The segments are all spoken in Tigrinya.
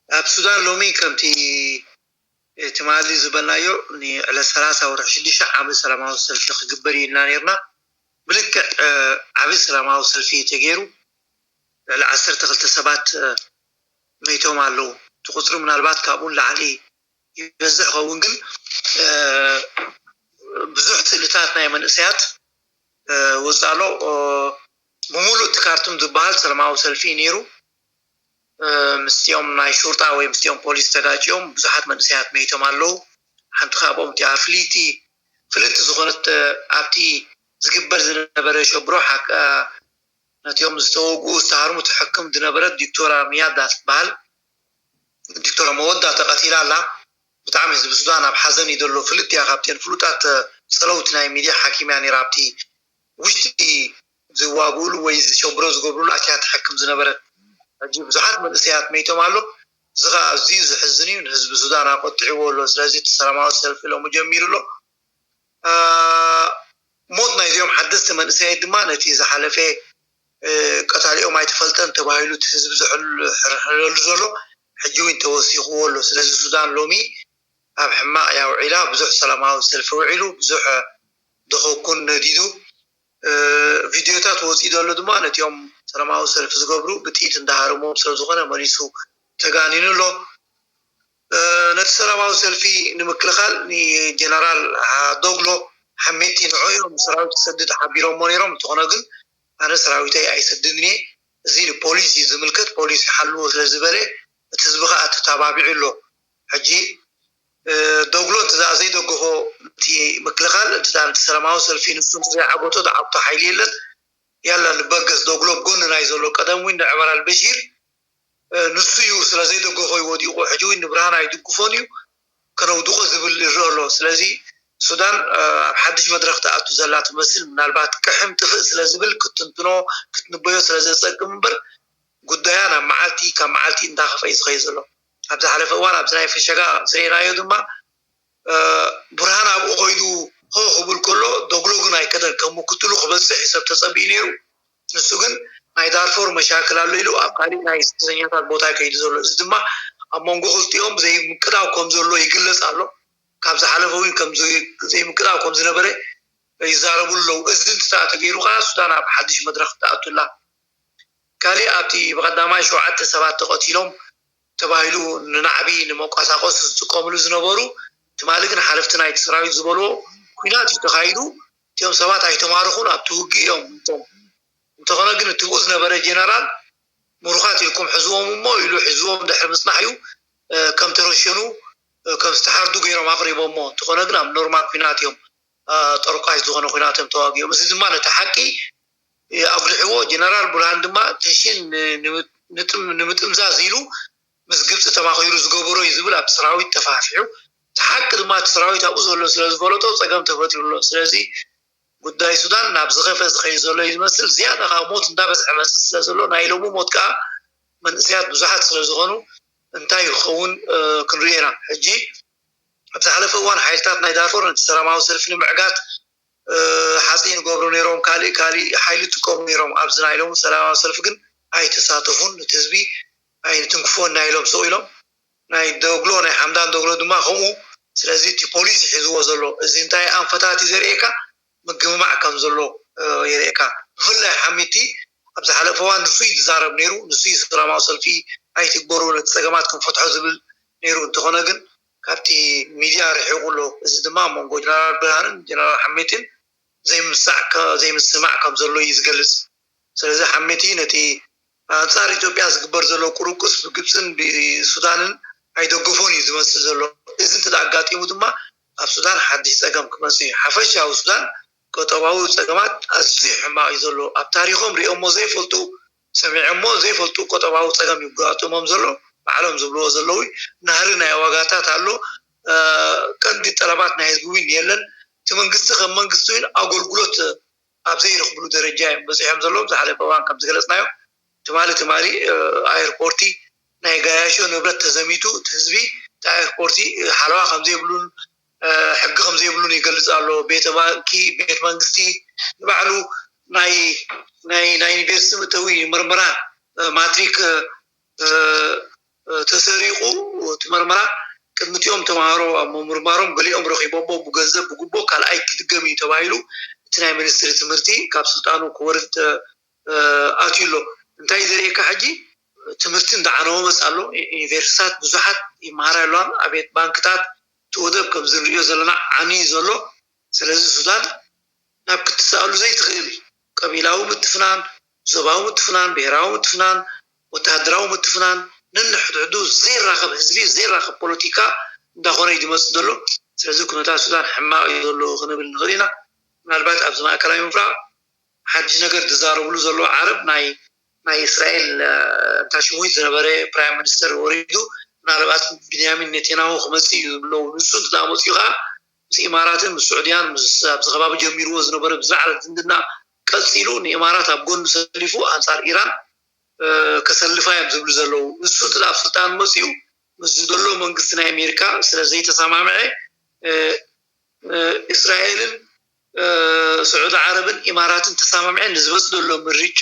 ኣብ ሱዳን ሎሚ ከምቲ ትማሊ ዝበልናዮ ንዕለት ሰላሳ ወርሒ ሽዱሽተ ዓቢ ሰላማዊ ሰልፊ ክግበር እዩ ኢልና ነርና። ብልክዕ ዓቢ ሰላማዊ ሰልፊ ተገይሩ። ልዕሊ ዓሰርተ ክልተ ሰባት መይቶም ኣለዉ። እቲ ቁፅሪ ምናልባት ካብኡ ንላዕሊ ይበዝሕ ኸውን፣ ግን ብዙሕ ስእልታት ናይ መንእሰያት ወፅእ ኣሎ። ብምሉእ እቲ ካርቱም ዝበሃል ሰላማዊ ሰልፊ እዩ ነይሩ። ምስቲኦም ናይ ሹርጣ ወይ ምስቲኦም ፖሊስ ተጋጭዮም ብዙሓት መንእሰያት መይቶም ኣለዉ። ሓንቲ ካብኦም እቲኣ ፍልይቲ ፍልጥቲ ዝኾነት ኣብቲ ዝግበር ዝነበረ ሸብሮ ሓቂ ነቲኦም ዝተወግኡ ዝተሃርሙ ትሕክም ዝነበረት ዲክቶራ ሚያዳ ትበሃል ዲክቶራ መወዳ ተቐቲላ ኣላ። ብጣዕሚ ህዝቢ ሱዳን ኣብ ሓዘን እዩ ዘሎ። ፍልጥ እያ ካብተን ፍሉጣት ጸለውቲ ናይ ሚድያ ሓኪም እያ ነይራ። ኣብቲ ውሽጢ ዝዋግኡሉ ወይ ዝሸብሮ ዝገብሩሉ ኣትያ ትሕክም ዝነበረት። ሕጂ ብዙሓት መንእሰያት መይቶም ኣሎ። እዚ ኸዓ ኣዝዩ ዘሕዝን እዩ። ንህዝቢ ሱዳን ኣቆጢዕዎ ኣሎ። ስለዚ እቲ ሰላማዊ ሰልፊ ሎሚ ጀሚሩ ኣሎ። ሞት ናይዚኦም ሓደስቲ መንእሰያት ድማ ነቲ ዝሓለፈ ቀታሊኦም ኣይተፈልጠን ተባሂሉ እቲ ህዝቢ ዝሕለሉ ዘሎ ሕጂ እውን ተወሲኽዎ ኣሎ። ስለዚ ሱዳን ሎሚ ኣብ ሕማቕ እያ ውዒላ። ብዙሕ ሰላማዊ ሰልፊ ውዒሉ፣ ብዙሕ ደኸኩን ነዲዱ። ቪድዮታት ወፂኡ ዘሎ ድማ ነቲኦም ሰላማዊ ሰልፊ ዝገብሩ ብጥይት እንዳሃረምዎም ስለዝኾነ መሊሱ ተጋኒኑ ኣሎ። ነቲ ሰላማዊ ሰልፊ ንምክልኻል ንጀነራል ዶግሎ ሓሜቲ ንዕኡ እዮም ሰራዊት ክሰድድ ሓቢሮሞ ነይሮም። እንተኾነ ግን ኣነ ሰራዊተይ ኣይሰድድን እየ፣ እዚ ንፖሊስ እዩ ዝምልከት፣ ፖሊስ ይሓልዎ ስለ ዝበለ እቲ ህዝቢ ከዓ ተተባቢዑ ኣሎ። ሕጂ ዶግሎ እንተ ዘይደገፎ እቲ ምክልኻል እቲ ሰላማዊ ሰልፊ ንሱ ዘይዓገቶ ዝዓግቶ ሓይሊ የለን። ያላ ንበገስ ዶግሎ ጎኒ ናይ ዘሎ ቀደም እውን ንዕመር ኣልበሺር ንሱ እዩ ስለ ዘይደገፎ እዩ ወዲቑ። ሕጂ እውን ንብርሃን ኣይድግፎን እዩ ከነውድቆ ዝብል ይረአ ኣሎ። ስለዚ ሱዳን ኣብ ሓድሽ መድረክ ትኣቱ ዘላ ትመስል። ምናልባት ቅሕም ጥፍእ ስለ ዝብል ክትንትኖ ክትንበዮ ስለ ዘጸግም እምበር ጉዳያ ናብ መዓልቲ ካብ መዓልቲ እንዳኸፍአ እዩ ዝኸይድ ዘሎ። ኣብ ዝሓለፈ እዋን ኣብዚ ናይ ፈሸጋ ዝረእናዮ ድማ ቡርሃን ኣብኡ ኮይዱ ሆ ክብል ከሎ ዶግሎ ግን ኣይከደን። ከም ምክትሉ ክበፅሕ እዩ ሰብ ተፀቢኡ ነይሩ። ንሱ ግን ናይ ዳርፎር መሻክል ኣሎ ኢሉ ኣብ ካሊእ ናይ ስደተኛታት ቦታ ከይዱ ዘሎ። እዚ ድማ ኣብ መንጎ ክልቲኦም ዘይምቅዳው ከም ዘሎ ይግለፅ ኣሎ። ካብ ዝሓለፈ እውን ከም ዘይምቅዳው ከም ዝነበረ ይዛረቡ ኣለዉ። እዚ እንትታ ተገይሩ ከዓ ሱዳን ኣብ ሓድሽ መድረክ ትኣቱላ። ካሊእ ኣብቲ ብቐዳማይ ሸውዓተ ሰባት ተቐቲሎም ተባሂሉ ንናዕቢ ንመቋሳቆስ ዝጥቀምሉ ዝነበሩ ትማሊ ግን ሓለፍቲ ናይቲ ሰራዊት ዝበልዎ ኩናት እዩ ተኻይዱ። እቲኦም ሰባት ኣይተማረኹን ኣብቲ ውግእ እዮም እንቶም እንተኾነ ግን እቲ ብኡ ዝነበረ ጀነራል ምሩኻት ኢልኩም ሕዝዎም እሞ ኢሉ ሕዝዎም ድሕሪ ምፅናሕ እዩ ከም ተረሸኑ ከም ዝተሓርዱ ገይሮም ኣቕሪቦሞ። እንተኾነ ግን ኣብ ኖርማል ኩናት እዮም ጠርቋሽ ዝኾነ ኩናት እዮም ተዋጊኦም። እዚ ድማ ነቲ ሓቂ ኣጉልሕዎ። ጀነራል ቡርሃን ድማ ተሽን ንምጥምዛዝ ኢሉ ምስ ግብፂ ተማኺሩ ዝገበሮ እዩ ዝብል ኣብቲ ሰራዊት ተፋሕፊሑ። እቲ ሓቂ ድማ እቲ ሰራዊት ኣብኡ ዘሎ ስለ ዝፈለጦ ፀገም ተፈጢሩ ኣሎ። ስለዚ ጉዳይ ሱዳን ናብ ዝኸፈ ዝኸይድ ዘሎ እዩ ዝመስል። ዝያዳ ካብ ሞት እንዳበዝሐ መፅእ ስለ ዘሎ ናይ ሎሚ ሞት ከዓ መንእሰያት ብዙሓት ስለ ዝኾኑ እንታይ ክኸውን ክንርኢ ኢና። ሕጂ ኣብ ዝሓለፈ እዋን ሓይልታት ናይ ዳርፎር ነቲ ሰላማዊ ሰልፊ ንምዕጋት ሓፂ ንገብሩ ነይሮም፣ ካሊእ ካሊእ ሓይሊ ይጥቀሙ ነይሮም። ኣብዚ ናይ ሎሚ ሰላማዊ ሰልፊ ግን ኣይተሳተፉን። ነቲ ህዝቢ ኣይንትንክፎን ናይ ኢሎም ስቕ ኢሎም። ናይ ዶግሎ ናይ ሓምዳን ዶግሎ ድማ ከምኡ። ስለዚ እቲ ፖሊስ ሒዝዎ ዘሎ እዚ እንታይ ኣንፈታት እዩ ዘርእየካ? ምግምማዕ ከም ዘሎ የርእየካ። ብፍላይ ሓሚቲ ኣብ ዝሓለፈ እዋን ንሱ እዩ ዝዛረብ ነይሩ፣ ንሱ እዩ ሰላማዊ ሰልፊ ኣይትግበሩ ነቲ ፀገማት ክንፈትሖ ዝብል ነይሩ። እንተኾነ ግን ካብቲ ሚድያ ርሒቑ ኣሎ። እዚ ድማ ኣብ መንጎ ጀነራል ብርሃንን ጀነራል ሓሜትን ዘይምሳዕ ዘይምስማዕ ከም ዘሎ እዩ ዝገልፅ። ስለዚ ሓሜቲ ነቲ ኣንፃር ኢትዮጵያ ዝግበር ዘሎ ቁርቁስ ብግብፅን ብሱዳንን ኣይደገፎን እዩ ዝመስል ዘሎ። እዚ እንተ ኣጋጢሙ ድማ ኣብ ሱዳን ሓድሽ ፀገም ክመፅእ እዩ። ሓፈሻዊ ሱዳን ቀጠባዊ ፀገማት ኣዝዩ ሕማቕ እዩ ዘሎ። ኣብ ታሪኾም ሪኦሞ ዘይፈልጡ ሰሚዖሞ ዘይፈልጡ ቀጠባዊ ፀገም ይጋጥሞም ዘሎ። ባዕሎም ዝብልዎ ዘለዉ ናህሪ ናይ ዋጋታት ኣሎ። ቀንዲ ጠለባት ናይ ህዝቢ እውን የለን። እቲ መንግስቲ ከም መንግስቲ እውን ኣገልግሎት ኣብ ዘይረኽብሉ ደረጃ እዮም በፂሖም ዘለዉ። ዝሓለፈ እዋን ከም ዝገለፅናዮ ትማሊ ትማሊ ኣየርፖርቲ ናይ ጋያሾ ንብረት ተዘሚቱ እቲ ህዝቢ እቲ ኣየርፖርቲ ሓለዋ ከም ዘይብሉን ሕጊ ከም ዘይብሉን ይገልፅ ኣሎ። ቤተ ባንኪ ቤት መንግስቲ ንባዕሉ ናይ ናይ ናይ ዩኒቨርሲቲ መእተዊ ምርምራ ማትሪክ ተሰሪቑ እቲ መርመራ ቅድሚቲኦም ተምሃሮ ኣብ ምምርማሮም ገሊኦም ረኺቦሞ ብገንዘብ ብጉቦ ካልኣይ ክድገም እዩ ተባሂሉ እቲ ናይ ሚኒስትሪ ትምህርቲ ካብ ስልጣኑ ክወርድ ኣትዩ ኣሎ። እንታይ ዘርእየካ ሕጂ ትምህርቲ እንዳዓነወ መፅ ኣሎ። ዩኒቨርሲታት ብዙሓት ይመሃራ ኣለዋን ኣብት ባንክታት እቲ ወደብ ከምዚ ንሪኦ ዘለና ዓንዩ ዘሎ። ስለዚ ሱዳን ናብ ክትሰኣሉ ዘይትኽእል ቀቢላዊ ምትፍናን፣ ዞባዊ ምትፍናን፣ ብሄራዊ ምትፍናን፣ ወተሃደራዊ ምትፍናን፣ ነንሕድሕዱ ዘይራኸብ ህዝቢ ዘይራኸብ ፖለቲካ እንዳኾነ እዩ ዝመፅእ ዘሎ። ስለዚ ኩነታት ሱዳን ሕማቕ እዩ ዘሎ ክንብል ንኽእል ኢና። ምናልባት ኣብዚ ማእከላይ ምብራቕ ሓድሽ ነገር ዝዛረብሉ ዘለዉ ዓረብ ናይ ናይ እስራኤል እንታሽሙይ ዝነበረ ፕራይም ሚኒስተር ወሪዱ ምናልባት ቢንያሚን ኔቴናሁ ክመፅእ እዩ ዝብለው ንሱ እንተ መፅኡ ከዓ ምስ ኢማራትን ምስ ስዑድያን ኣብዚ ከባቢ ጀሚርዎ ዝነበረ ብዝለዓለ ዝምድና ቀፂሉ ንኢማራት ኣብ ጎኑ ሰሊፉ ኣንፃር ኢራን ከሰልፋ እዮም ዝብሉ ዘለዉ። ንሱ እንተ ኣብ ስልጣን መፅኡ ምስ ዘሎ መንግስቲ ናይ ኣሜሪካ ስለ ዘይተሰማምዐ እስራኤልን ስዑዲ ዓረብን ኢማራትን ተሰማምዐን ንዝበፅ ዘሎ ምርጫ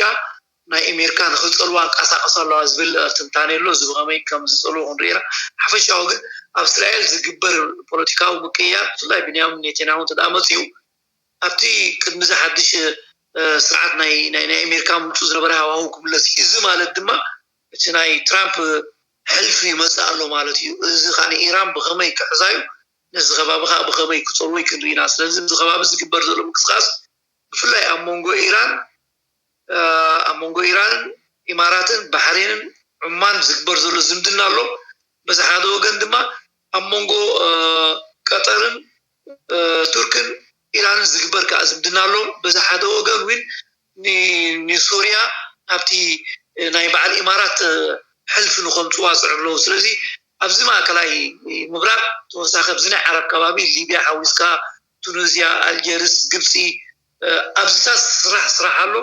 ናይ ኣሜሪካ ንክፀልዋ ኣንቀሳቀሳ ኣለዋ ዝብል ትንታኔ ኣሎ። እዚ ብከመይ ከም ዝፀልዎ ክንርኢ ኢና። ሓፈሻዊ ግን ኣብ እስራኤል ዝግበር ፖለቲካዊ ምቅያር ብፍላይ ቢንያሚን ኔቴንያሁ እንተ መፅኡ ኣብቲ ቅድሚ እዚ ሓድሽ ስርዓት ናይ ኣሜሪካ ምምፅኡ ዝነበረ ሃዋሁ ክምለስ እዩ። እዚ ማለት ድማ እቲ ናይ ትራምፕ ሕልፊ ይመፅእ ኣሎ ማለት እዩ። እዚ ከዓ ንኢራን ብከመይ ክሕዛ እዩ፣ ነዚ ከባቢ ከዓ ብከመይ ክፀልዎ እዩ ክንርኢ ኢና። ስለዚ እዚ ከባቢ ዝግበር ዘሎ ምንቅስቃስ ብፍላይ ኣብ መንጎ ኢራን ኣብ መንጎ ኢራንን ኢማራትን ባሕሬንን ዑማን ዝግበር ዘሎ ዝምድና ኣሎ። በዚ ሓደ ወገን ድማ ኣብ መንጎ ቀጠርን ቱርክን ኢራንን ዝግበር ከዓ ዝምድና ኣሎ። በዚ ሓደ ወገን እውን ንሱርያ ኣብቲ ናይ በዓል ኢማራት ሕልፊ ንከምፅዋ ፅዕር ኣለዉ። ስለዚ ኣብዚ ማእከላይ ምብራቅ ተወሳኺ ኣብዚ ናይ ዓረብ ከባቢ ሊብያ ሓዊስካ ቱኒዝያ፣ ኣልጀርስ፣ ግብፂ ኣብዚታት ስራሕ ስራሕ ኣሎ።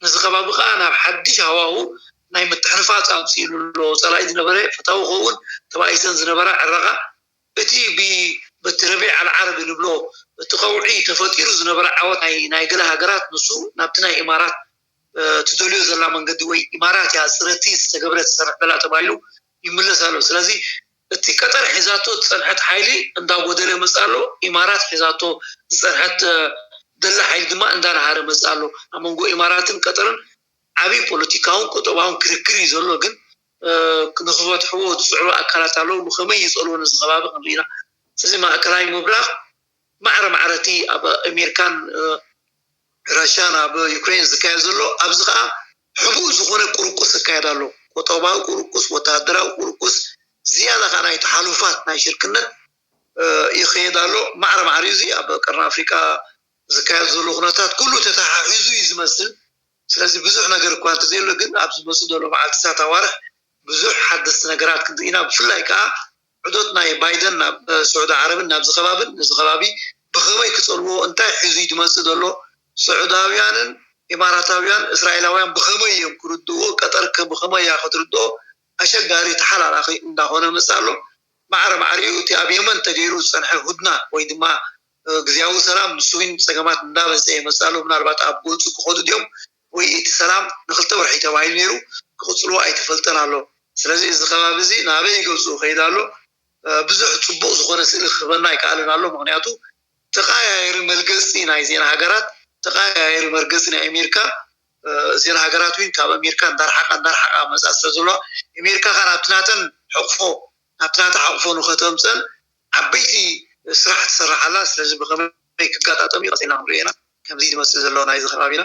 ነዚ ከባቢ ከዓ ናብ ሓድሽ ሃዋሁ ናይ ምትሕንፋፅ ኣምፅኢሉ ኣሎ። ፀላኢ ዝነበረ ፈታዊ ከውን ተባኢሰን ዝነበራ ዕረቃ እቲ በቲ ረቢዕ ኣልዓረቢ ንብሎ እቲ ቀውዒ ተፈጢሩ ዝነበረ ዓወት ናይ ገለ ሃገራት ንሱ ናብቲ ናይ ኢማራት ትደልዮ ዘላ መንገዲ ወይ ኢማራት እያ ፅረቲ ዝተገብረ ትሰርሕ ዘላ ተባሂሉ ይምለስ ኣሎ። ስለዚ እቲ ቀጠር ሒዛቶ ዝፀንሐት ሓይሊ እንዳጎደለ መፅ ኣሎ። ኢማራት ሒዛቶ ዝፀንሐት ደላ ሓይሊ ድማ እንዳናሃረ መፅ ኣሎ። ኣብ መንጎ ኢማራትን ቀጠርን ዓብዪ ፖለቲካውን ቁጠባውን ክርክር እዩ ዘሎ። ግን ንክፈትሕዎ ዝፅዕሩ ኣካላት ኣለዉ። ብከመይ ይፀልዎ ነዚ ከባቢ ክንርኢ ኢና። ስለዚ ማእከላይ ምብራቅ ማዕረ ማዕረ እቲ ኣብ ኣሜሪካን ራሽያን ኣብ ዩክሬን ዝካየድ ዘሎ ኣብዚ ከዓ ሕቡእ ዝኾነ ቁርቁስ ይካየድ ኣሎ። ቁጠባዊ ቁርቁስ፣ ወተሃደራዊ ቁርቁስ፣ ዝያዳ ከዓ ናይ ተሓሉፋት ናይ ሽርክነት ይኸየድ ኣሎ። ማዕረ ማዕሪኡ እዚ ኣብ ቀርኒ ኣፍሪቃ ዝካየድ ዘሎ ኩነታት ኩሉ ተተሓሒዙ እዩ ዝመስል። ስለዚ ብዙሕ ነገር እኳ እንተዘየሎ ግን ኣብ ዝመፅእ ዘሎ መዓልትታት ኣዋርሕ ብዙሕ ሓደስቲ ነገራት ክንርኢ ኢና። ብፍላይ ከዓ ዑደት ናይ ባይደን ናብ ስዑዲ ዓረብን ናብዚ ከባብን ነዚ ከባቢ ብኸመይ ክፀልዎ እንታይ ሒዙ እዩ ዝመፅእ ዘሎ ስዑዳውያንን ኢማራታውያን እስራኤላውያን ብኸመይ እዮም ክርድእዎ ቀጠር ከ ብኸመይ እያ ክትርድኦ ኣሸጋሪ ተሓላላኺ እንዳኾነ መፅእ ኣሎ። ማዕረ ማዕሪኡ እቲ ኣብ የመን ተገይሩ ዝፀንሐ ሁድና ወይ ድማ ግዝያዊ ሰላም ንሱ እውን ፀገማት እንዳበፀ ይመፅእ ኣሎ። ምናልባት ኣብ ጎንፂ ክኸዱ ድዮም ወይ እቲ ሰላም ንክልተ ወርሒ ተባሂሉ ነይሩ ክቕፅልዎ ኣይተፈልጠን ኣሎ። ስለዚ እዚ ከባቢ እዚ ናበይ ገፁ ይኸይድ ኣሎ ብዙሕ ፅቡቕ ዝኾነ ስእሊ ክህበና ኣይከኣልን ኣሎ። ምክንያቱ ተቃያየሪ መልገፂ ናይ ዜና ሃገራት ተቃያየሪ መርገፂ ናይ ኣሜሪካ ዜና ሃገራት እውን ካብ ኣሜሪካ እንዳርሓቃ እንዳርሓቃ መፃ ስለ ዘለዋ ኣሜሪካ ከዓ ናብቲ ናተን ሕቕፎ ናብቲ ናታ ሕቕፎ ንኸተምፀን ዓበይቲ ስራሕ ትሰርሕ ኣላ። ስለዚ ብከመይ ክጋጣጠም እዩ ቀፂልና ክንሪኦ ኢና። ከምዚ ዝመስል ዘሎ ናይዚ ከባቢና